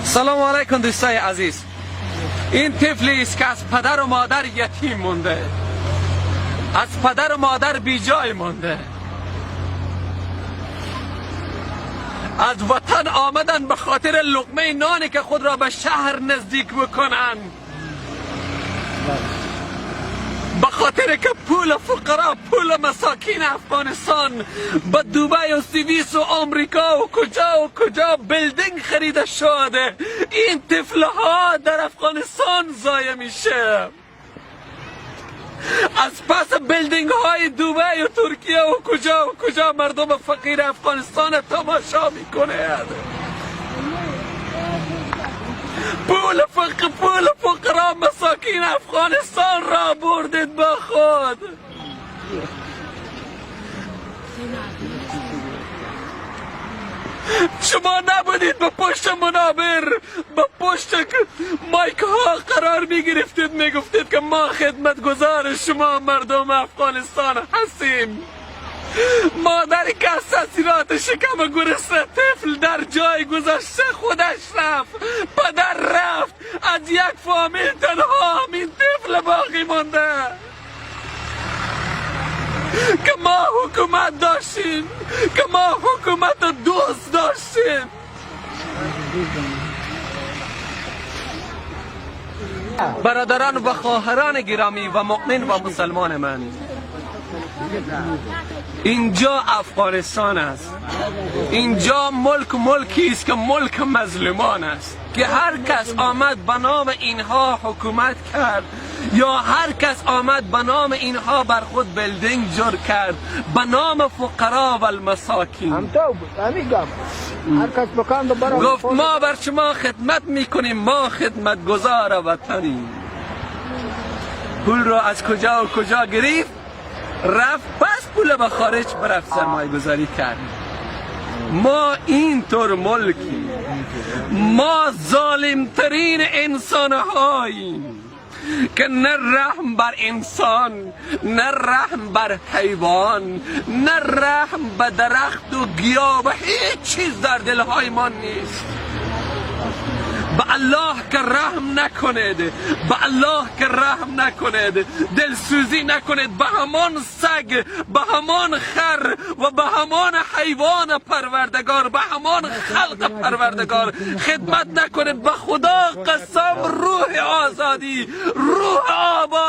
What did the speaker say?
سلام علیکم دوستای عزیز. این طفلی است که از پدر و مادر یتیم مونده، از پدر و مادر بی جای مونده، از وطن آمدن به خاطر لقمه نانی که خود را به شهر نزدیک بکنن، به خاطر که پول فقرا، پول مساکین افغانستان به دبی و سوئیس و آمریکا و کجا و کجا building خریده شده، این طفلها در افغانستان ضایع میشه. از پس building های دبی و ترکیه و کجا و کجا مردم فقیر افغانستان تماشا میکنه. پول پول فقرا مساکین افغانستان را بردید با خود. شما نبودید به پشت منابر، به پشت مایک ها قرار می گرفتید، می گفتید که ما خدمتگزار شما مردم افغانستان هستیم. مادری که از تاثیرات شکم گرسنه طفل در جای گذاشته خودش رفت، پدر رفت، از یک فامیل تنها همین طفل باقی مانده. که ما حکومت داشتیم، که ما حکومت دوست داشتیم. برادران و خواهران گرامی و مؤمن و مسلمان من، اینجا افغانستان است. اینجا ملک ملکی است که ملک مظلومان است، که هر کس آمد به نام اینها حکومت کرد یا هر کس آمد به نام اینها بر خود building جور کرد، به نام فقرا و المساکین. گفت ما بر شما خدمت میکنیم، ما خدمتگزار وطنیم. پول را از کجا و کجا گرفت، رفت پس پول به خارج برفت سرمایه گذاری کرد. ما اینطور ملکی، ما ظالمترین انسان هاییم که نه رحم بر انسان، نه رحم بر حیوان، نه رحم به درخت و گیاه و هیچ چیز در دلهای ما نیست. به الله که رحم نکنید، به الله که رحم نکنید، دلسوزی نکنید، به همان سگ، به همان خر و به همان حیوان پروردگار، به همان خلق پروردگار خدمت نکنید. به خدا قسم، روح آزادی، روح آباد.